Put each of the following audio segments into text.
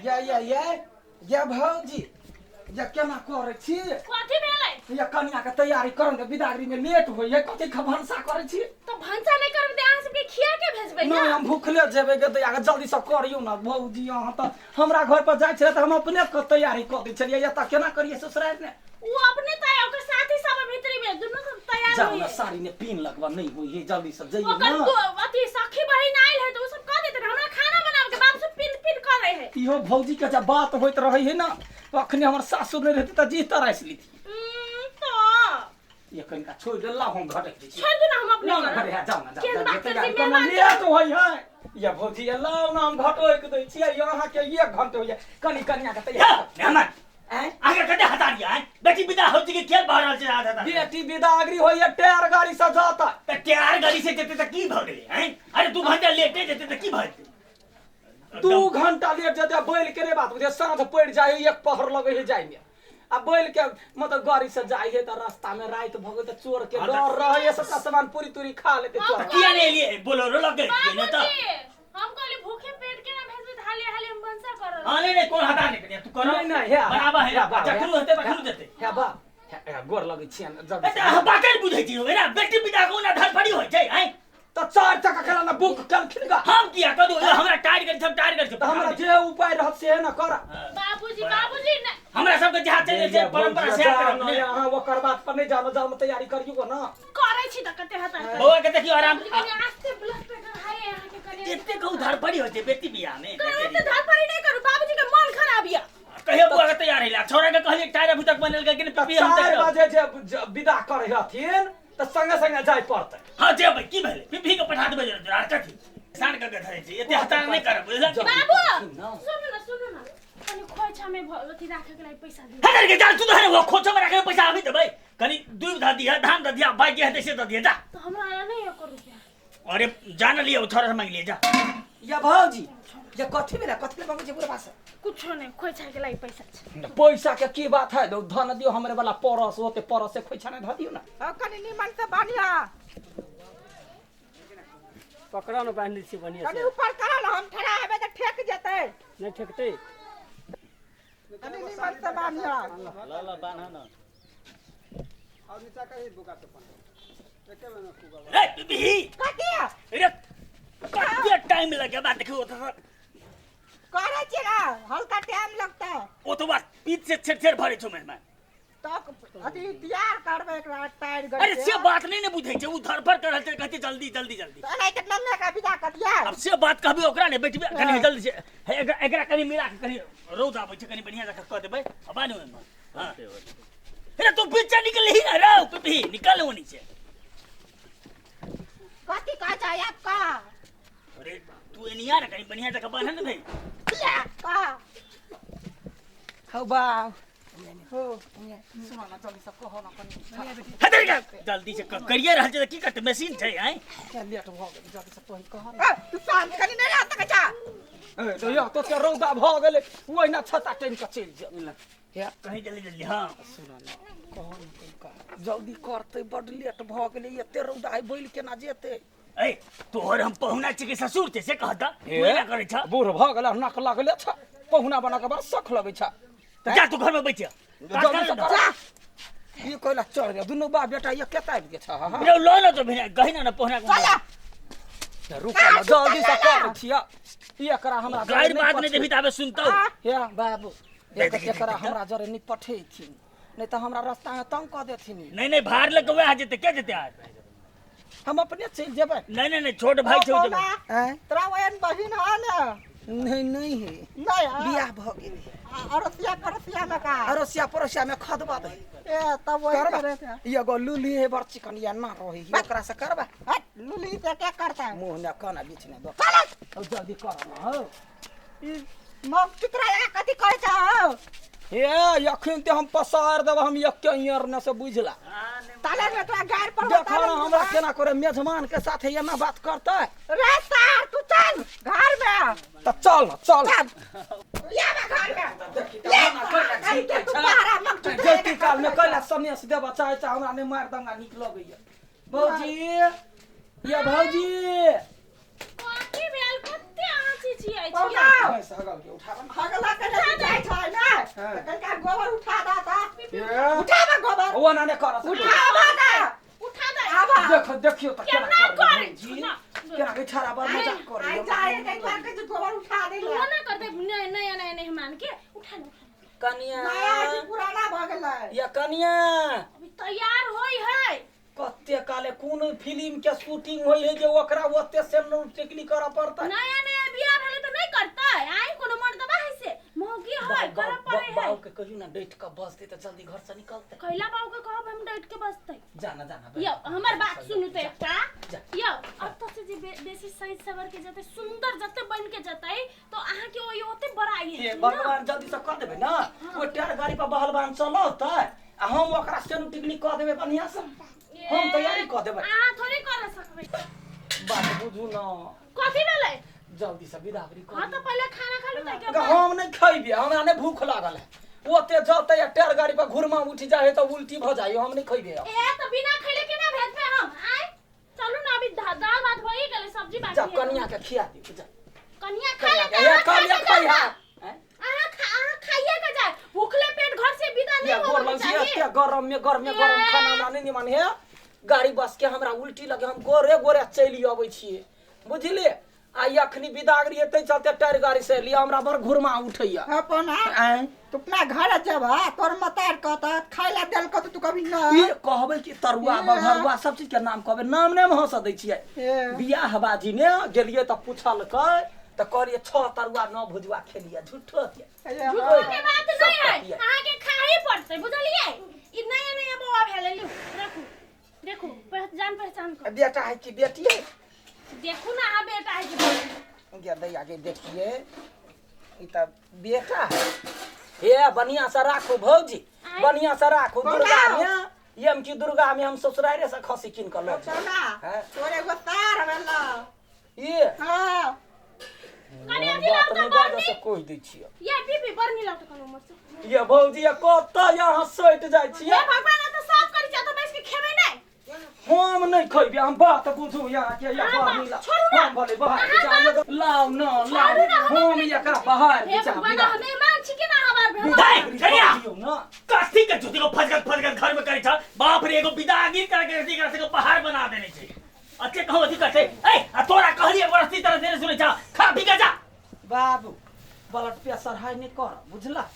या या या या भौजी, या केना करै छी? कथी भेलै? या कनिया के तैयारी करन के बिदागरी में लेट होइए, कथी के भनसा करै छी? तऽ भनसा नहि करबै तऽ अहाँ सबके खिया के भेजबै नहि ना? हम भूखले जेबै गे दैया, जल्दी से करियौ ना भौजी। अहाँ तऽ हमरा घर पर जाइ छलै तऽ हम अपने के तैयारी कऽ दै छलियै, एतऽ केना करियै ससुरारि ने? ओ अपने तैयार, ओकर साथी सब भीतरी में दुनू सब तैयार जाउ होइए। ना, साड़ी ने पिन लगबा नहि होइए, जल्दी से जइयौ ओकर ना। अथी सखी बहिन आयल है तऽ ओ सब कह देते, हमरा खाना बनाबे के बाप सब पिन पिन करे है। इहो भौजी के जब बात होइत रहै है ना, अखने हमर सासुर नहि रहते तऽ जी तरासि लीती। तऽ ये कनिका छोड़ि दे, लाउ हम घटक दै छी। छोड़ दू ना, हम अपने लाउ ना करब। घरे, जाउ ना, जाउ, केहन जाउ, बात करै छी, तैयारी करना मेहमान लेट होइ है। ये भौजी, ये लाउ ना हम घटोक दै छियै, अहाँके एक घंटे होइए कनि कनिया के तैयारी। मेहमान आँय? आगे कते हतारिया है बेटी विदा हो के खेल भऽ रहल छै आधा आधा। बेटी विदागरी होइए, टायर गाड़ी से जाता। तऽ टायर गाड़ी से जेतै तऽ की भऽ गेलै हैं? अरे 2 घंटा लेटे जेतै तऽ की भऽ जेतै? 2 घंटा लेट जेतै बैल के नहि बात बुझे, साँझ पड़ि जाइ है, एक पहर लगे है जाइमे, आ बैल के मतलब गाड़ी से जाइ है तऽ रास्ता में राति भऽ गेल तऽ चोर के हाँ तऽ- डर रहै है, सबटा सामान पूरी तूरी खा लेतै चोर। किया नहि एलियै? बोलेरो लऽ के एलियै ने तऽ। बाबूजी, हम कहली भूखे पेट के ना भेजबै तऽ हाली हाली हम भनसा करब। हाँ, नहीं नहीं, कोन हटा नहीं करिया तू करो। नहीं नहीं, हे बराबर है। हे बा, जखन हेतै तखन जेतै। हे बा, हे, हे, गोर लगै छियनि जल्दी ए, तऽ अहाँ बाते नहि बुझै छी एना बेटी विदा को ना धरफड़ी होइ छै हैं? तऽ चारि चक्का केना ने बुक केलखिन गा? हम किया करू? हमरा टायर करी, हम टायर करी। तऽ हमरा जे उपाय रहत से ने कर। बाबूजी, बाबूजी ने हमरा सबके जहाँ चलि छै परंपरा से करब ने। अहाँ ओकर बात पर नहि जानो, जानो तैयारी करियौ ना। करै छी तऽ कते हता। बौआ के देखियौ आराम। कनि आस्ते, ब्लड प्रेशर हाई है अहाँके कनि। एते कहू धरफड़ी होइ छै बेटी बियाह में? करू तऽ धरपड़ी नहि करू, बाबूजी के मन खराब यऽ। कहियो बौआ के तैयार हैला, छोरा के कहलिए टायर अभी तक बनल के तऽ पी हम चारि तक बजे जे विदा करै हथिन तऽ संगे संगे जाय पड़तै। हाँ जेबै, की भेलै? पीपी के पठा देबै जरा, आर कथी सान के धरे छै, एते हतार नहि करब, बुझलक? बाबू, सुनू ना, सुनू ना, कनि खोइछा में अथी राखे के लागि पैसा दियौ। हटर के जान तू तो है वो खोचा में राखे पैसा अभी देबै, कनि दूध धऽ दिह, धान धऽ दिह, बाइक जे हेतै से धऽ दिह, जा। तऽ हमरा आया नहि एको रुपया। अरे जान लिअ, ओ छोरा से मांगि लिअ, जा। या भौजी, ये कथी भेलै? कथी ले मांगै छै बुढ़बा से? कुछो नहि, खोइछा के लागि पैसा छै। पैसा के की बात है, धन दियौ, हमरे वाला परस होते, परस से खोइछा नहि धऽ दियौ ना। हाँ, कनि निमन से बान्हिया। पकड़ा ने, बान्हि दै छियै बढ़िआँ कनि से। ऊपर करऽ ने, हम ठड़ा हेबै तऽ ठेक जेतै। नहि ठेकतै। कनि निमन से बान्हिया। ल ल, बान्ह न। रे पीपी। कथी? रे कते टाइम लगे बा, देखियौ ओतऽ करै छियै ने, हल्का टाइम लगतै। ओ तो बात पीठ से छेड़ छेड़ भरे छौ मेहमान। तऽ अथी तैयार करबै एकरा टायर अरे गड़ी। से बात नहीं ने बुझै छै, ओ धरफड़ कर रहल छै, कहै छै जल्दी जल्दी जल्दी। तऽ एनाहिते नन्हे के विदा कऽ दियै। अब से बात कहबी ओकरा ने बेटी कनि जल्दी से हे, एकरा एकरा कनि मिला के, कनि रौद आबै छै, कनि बढ़िया जकाँ कऽ देबै आ बान्हि ओहिमे। हाँ रे, तू पीछे निकलही ना रे पीपी, निकल ओनी से। कथी कहै छै आब कह। अरे तू एनिया रे, कनि बढ़िया जकाँ बान्ह ने भाई। किया कह। हौ बाउ हो, सुन न, जल्दी से कहो न कनि। हट रे, जल्दी से करिए रहल छै तऽ की करतै, मशीन छै आँय? किया लेट भऽ गेल, जल्दी से तोही कह न। ए, तू शांत कनि नहि रह सकै छा? ए तऽ यह तो रौदा भऽ गेलै, ओहिना छता टाँगि कऽ चलि जाउ हे। कहीं जल्दी जल्दी, हाँ। सुन न, कहो न कनिका जल्दी करतै, बड लेट भऽ गेलै, एते रौदा है, बैल केना जेतै? ए तोहर हम पहुना छी कि ससुर छै से कह तऽ, तू एना करै छ? बूढ़ भऽ गेल, नक लगले छ, पहुना बना कऽ बड़ शख लगै छ। तऽ जा तू घर में बैठ जा। जल्दी से कर। ई कोइला चढ़ गया, दुनू बाप बेटा एके आबि गेल छ। हाँ रे लो न तो बिना गही ना पहुना के। चल। रुक न, जल्दी से कर छिया, ई एकरा हमरा जरे गारि नहि बात नहीं पठे- देबी ताबे सुनतौ। हे बाबू, देख, देख, एकरा देख। हमरा जरे नहि पठेथिन, नहि तऽ हमरा रास्ता में तंग कऽ देथिन। नहीं नहीं, भार लग के वएह जेते, के जेते आज? हम अपने चलि जेबै। नहीं नहीं नहीं, छोट भाई छौ, जेबै। आँय? तोरा ओहन बहिन है ने? नहीं, नहीं है। नहीं है? बियाह भऽ गेलै। अड़ोसिया पड़ोसिया में का? अड़ोसिया पड़ोसिया में खदबा दे। ए तब वही करबा करे थे। ई एगो लुली है, बड़ चिकन या ना रही, ओकरा से करबा। हट, लुली से क्या करता है? मुँह ने काना बीच ने दो। चल। अब जल्दी कर ना हो। ई मग चुतरा लगा कथी करे छ हो? हे, अखन ते हम पसार देब हम एक इयर ने से, बुझला? ताले में तोरा गाड़ पर। देखो ना हमरा केना करे, मेजमान के साथ एना बात करतै? रे सार, तू चल घर में। तऽ चल न, चल। चल या बा घर में। ले सार, के तू बाहर मग चुतरा। जैती काल में कैला सन्यास देबऽ चाहै छै, हमरा नहि मारि दंगा नीक लगैया। भौजी, या भौजी। कथी भेल? कते अहाँ चिचियाइ छियै? पहुना भैंस हगल के उठाबऽ ने। हगला के नहि जाइ छै ने हाँ। तऽ कनिका गोबर उठा दऽ तऽ। ए, उठाबऽ गोबर। ओ ना ने करऽ। उठाबऽ ने। उठा दे। आबऽ। देखो, देखियो तऽ केना करै जी छी ना? केना के छाड़ा बड़ मजाक करै। आइ जाइ ताहि दुआरे कहै छी गोबर उठा दै तू लए। ना कर दे नया नया नया मेहमान के। उठा ले, उठा ले। कनिया नया कि पुराना भऽ गेलै? या कनिया, अभी तैयार होई है। कते काले कोन फिल्म के शूटिंग होई है जे ओकरा ओते से टिकली करऽ पड़तै? नया नया बियाह भेलै तऽ नहि करतै? आइ कोनो मर्दबा है से मौगी है, करऽ पड़ै है। बाबू के कहियो ना डट के बसते तऽ जल्दी घर से निकलते। कैला बाबू के कहब हम डट के बसतै? जाना जाना। यौ, हमर बात सुनू तऽ एकटा। जा। यौ, अब से जे बेसी साइज सवर के जते सुंदर जते बन के जतै तो अहाँ के ओइ ओते बड़ाई हे हेतै ना। भगवान, जल्दी से कऽ देबै ना। ओ टायर गाड़ी पर बहलवान चलतै आ हम ओकरा सेनु टिकली कऽ देबै बढ़ियां से। हम तैयारी कऽ देबै। अहाँ थोड़े कर सकबै। बात बुझू ना। कथी भेलै? जल्दी से विदागरी कर। हाँ, तऽ पहिले खाना खा लू ताहिके बाद। हम नहि खैबे, हमरा नहि भूख लागल है। ओते जतै आ टायर गाड़ी पर घुरमा उठि जाइ है तऽ उल्टी भऽ जाइ, हम नहि खैबे। ए, तऽ बिना खैले केना भेजबै हम? आइ चलू ना, अभी दाल भात भइए गेलै, सब्जी बाकी जा है। कनिया के खिया दियौ, जा। कनिया खा लेतै। कनिया अहाँ खा कनिया के खै जाउ ना। है। अहाँ खा, अहाँ खाइए के जाए, भूखले पेट घर से विदा या नहीं गोर होबे लग के चाही। एते गरम में गरम में गरम ए। खाना हमरा नहि निमन है। गाड़ी बस के हमरा उल्टी लगे, हम गोरे गोरे चलि अबै छियै, बुझलियै? आ अखनी विदागरी हेतै चलते टायर गाड़ी से लिअ, हमरा बड़ घुरमा उठैया। हाँ पहुना, आँय? तू अपना घर जेबह, तोर मतार कहता खाय ला देलकौ तऽ तू कभी न ई कहबै कि तरुआ ए। बघरुआ सब चीज के नाम कहबै, नाम नहि हम हंसऽ दै छियै। ए। बियाह बाजी ने गेलियै तऽ पुछलकै तऽ कहलियै 6 तरुआ 9 भुजुआ खेलियै, झूठो के। झूठो के बात सब नहीं है। कटियै। अहाँ के खाही पड़तै, बुझलियै? ई नया नया बौआ भेलै। लिउ, रखू, देखू, जान पहचान कर। बेटा है कि बेटी है? देखू ना अहाँ, बेटा है कि बेटी? गे दैया के देखिए, ई तऽ बेटा है। हे, बढ़िया से राखू भौजी। आँय? बढ़िया से राखू। बोलाओ। दुर्गा में यम की दुर्गा में हम ससुरारे से खसी कीन कऽ लऽ जायब। पहुना, हाँ? तोर एगो सार भेलौ। ये हाँ। कनी अथी लाउ बात तऽ नहि बाजऽ बरनी। से कहि दै छियै। ये पीपी, बरनी लाउ तऽ कोनो उमर से। ये भौजी, ये कतऽ यहाँ सटि जाइ हे छियै? भगवान, तऽ सब करी छ तऽ बैस के खेबै नै? हम नहि खैबै। हम बात बुझू यहाँ के, या अहाँ बरनी ला। छोड़ू ना। हम भले बाहर अहाँ जाउ, लाउ न लाउ। छोड़ू ना, हम हम एकरा बाहर हे जाउ। भगवान, हम मेहमान छी के ना हमार भेल? दाइ, कनिया। दियौ न। कथी के झूठी को फजगत फजगत घर में करै छ? बाप रे, एगो विदागिरी करे के एकरा से पहाड़ बना देने छै। अच्छे कहू अथी करते। ए, आ तोरा कहलिए बरस्ती तरह से सुनै छ, खा पी के जा। बाबू, ब्लड प्रेशर हाई नहि कर, बुझला?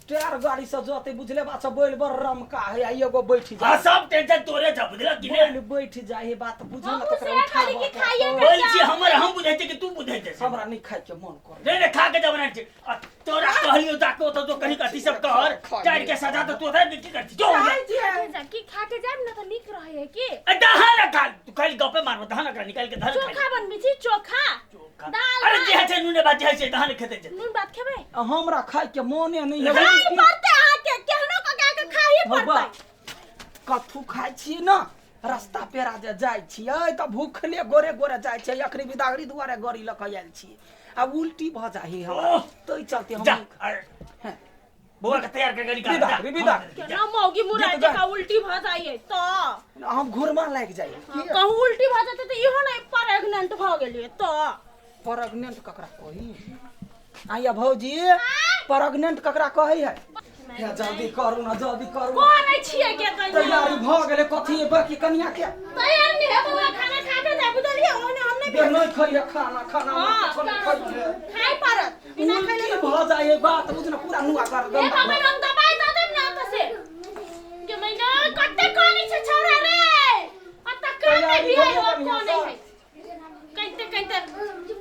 टायर गाड़ी से जते बुझले बात छै, बैल बड़ रमका है आ एगो बैठ हां, जा। सब टेंशन तोरे छ, बुझल कि बैल ने? बैठ जाए है, बात बुझू हमहूँ न, तकरा सएह कहली कि उठाबऽ खाइए पड़तौ। के बोल छी हमर, हम बुझै छी कि तू बुझै छै? हमरा नहि खाय के मन कर। नहीं नहीं, खा के जब छै। आ तोरा कहलियो जाके ओतऽ जो कहीं अथी सब कर टायर के सजा तऽ तू ओतऽ की करछी जो। खाइ छियै। खाके जा की, खाके जायब ना तऽ नीक रहै है की? ए, दहा ना खा, तू खाली गपे मारबो, दहा ना करा निकाल के धर। चोखा बनबै छी, चोखा दाल अरे भात। जे छै नूने बात जे छै दहा ने खेते छै। नून भात खेबै? हमरा खाय के मोने नहि है। खाइ पड़तै अहाँके, केहनो कऽ के अहाँके खाही बाबा, पड़तै। कथू खाइ छी न, रास्ता पेरा जे जाइ छियै तऽ भूखले गोरे गोरे जाइ छियै। अखनी बिदागरी दुआरे गाड़ी लऽ कऽ आयल छियै आ उल्टी भऽ जाइ हमरा। ओह। ताहि चलते हम जा नहि अरे हैं। बौआ के तैयार कर के निकाल। विदा, जा। विदा। केना मौगी मुराइ गीत गा। जकाँ उल्टी भऽ जाइए तऽ। हम घुरमा लागि जाइ। कहूँ उल्टी भऽ जेतै तऽ इहो नहि प्रेग्नेंट भऽ गेलियै तऽ। प्रेग्नेंट ककरा कही आइया भौजी? प्रेग्नेंट ककरा कहै है? हे, जल्दी करू ना, जल्दी करू। करै छियै के तैयारी तैयारी? भऽ गेलै, कथी बाकी कनिया के? तैयार नहि है बौआ, खाना खा के जाय, बुझलियै? ओहने हम नहि बे नहि खइए खाना, खाना हाँ, किछो नहि खइए। खाइ पड़त, बिना खैले उल्टी भऽ जाइ है, बात बुझ न, पूरा नुआ कर हे भगवान, हम दबाई दऽ देब ना ओतऽ से। गे मैया, कते कानै छै छौड़ा रे, अतऽ कानै तैयारी भी है भेलै और बढ़िआँ कानै सँ? है, कहिते कहिते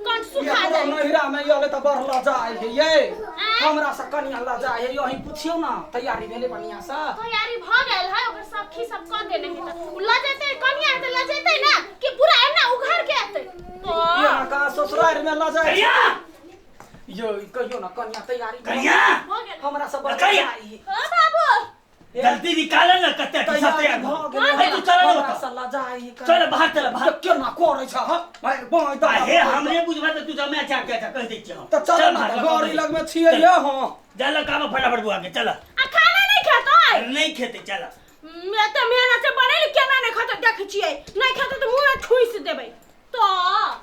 कन सुखा एकरो जाइ। नैहरा में अयलै तऽ बड़ लजाइ है ये। आँय? हमरा से कनिया लजाइ है। यही पुछियौ ना, तैयारी भेलै बढ़ियां से? तैयारी भऽ गेल है, ओकर सखी सब कऽ देने है तऽ उ लऽ जेतै। कनिया हेतै लऽ जेतै ना कि पूरा एना उघार के एतै तो? यहाँ कहाँ ससुराल में लजाइ। कनिया। यो कहियो ना कनिया, तैयारी भऽ कनिया। भऽ गेल। हमरा से बड़ कनिया। लजाइ है। ओ बाबू। जल्दी निकाल ना, कते अथी सब तैयारी तैयार भऽ गेलै। हे, तू चल ना। हमरा ओतऽ से लजाइ है। चल बाहर, चल बाहर। केना करै छ हँ? भाइ, बाँहि आ हे, दबा। हमरे बुझबा तऽ तू जमे अच्छा के अच्छा कहि दै छियै हम। तऽ चल ना, बाहर, तऽ लऽ कऽ गाड़ी लगमे छियै ये। हँ, जा, लऽ कऽ आबऽ फटाफट बुआ के, चल। आ खाना नहि खेतै? नहि खेतै, चल। एते मेहनत से बनेली, केना नहि खेतै देखै छियै। नहि खेतै तऽ मुँह ठुसि देबै तऽ।